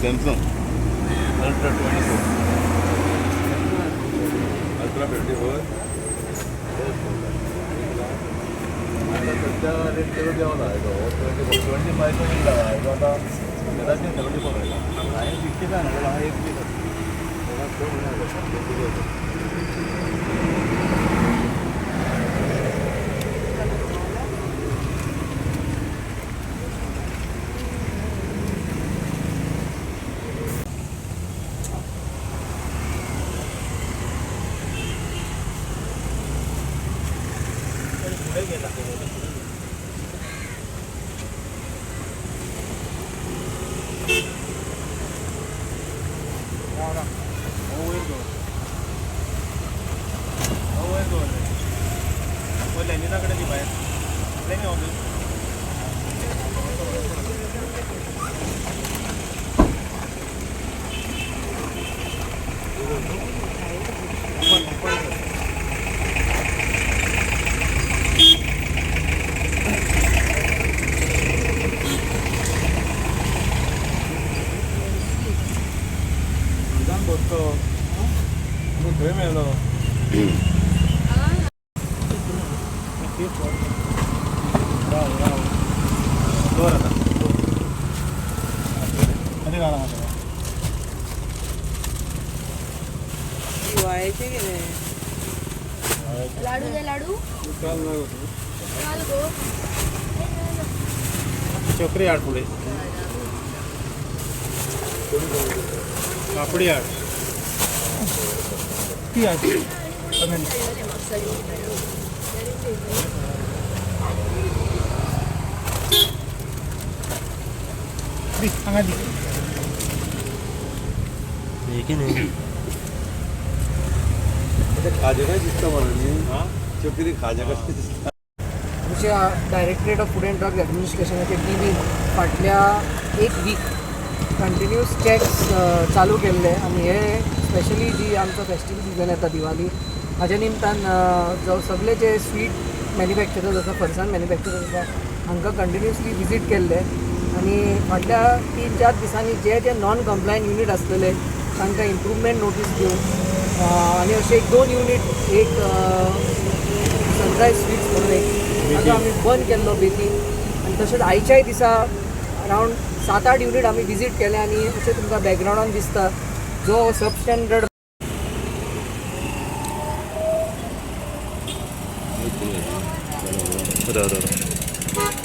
Samsung Ultra 24. Ultra 24. आता सध्या rate चड देंवला 24, 25 येयला. आतां कदाचित 74 आयला. हांवें 65 हाडला. हांवें एक वीक आसा 6 म्हयने जाता. खंय मेळ्ळो? दवर आतां आनी घाला म्हाका. दिवाळेचे गेले. लाडू दे लाडू. काल काल गो. चकरी हाड फुडें, पापडी हाड. ती हाड. दी हांगा दी. खाजें काय दिसता मला न्ही, चकरी खाजें कशें दिसता. आमच्या Directorate of Food and Drug ॲडमिनिस्ट्रेशनाचे टिमीन फाटल्या एक वीक कंटिन्युअस चॅक्स चालू केल्ले आनी हे स्पेशली जी आमचो फेस्टीव सिजन येता दिवाली, हाज्या निमतान जो सगळे जे स्वीट मॅन्युफॅक्चरर्स आसा, फरसाण मॅन्युफॅक्चरर्स आसा, हांकां कंटिन्युअसली विजीट केल्ले आनी फाटल्या 3-4 दिसांनी जे जे नॉन कंप्लायंट युनीट आसलेले तांकां इम्प्रुवमेंट नोटीस दिवन आनी अशे एक दोन युनीट, एक सनरायज स्वीट्स म्हणून एक, ताका आमी बंद केल्लो बेतीन. आनी तशेंच आयच्याय दिसा अरावंड 7-8 युनीट आमी विजीट केले आनी अशें तुमकां बॅकग्रावंडान दिसता जो सबस्टँडर्ड. बरं बरं.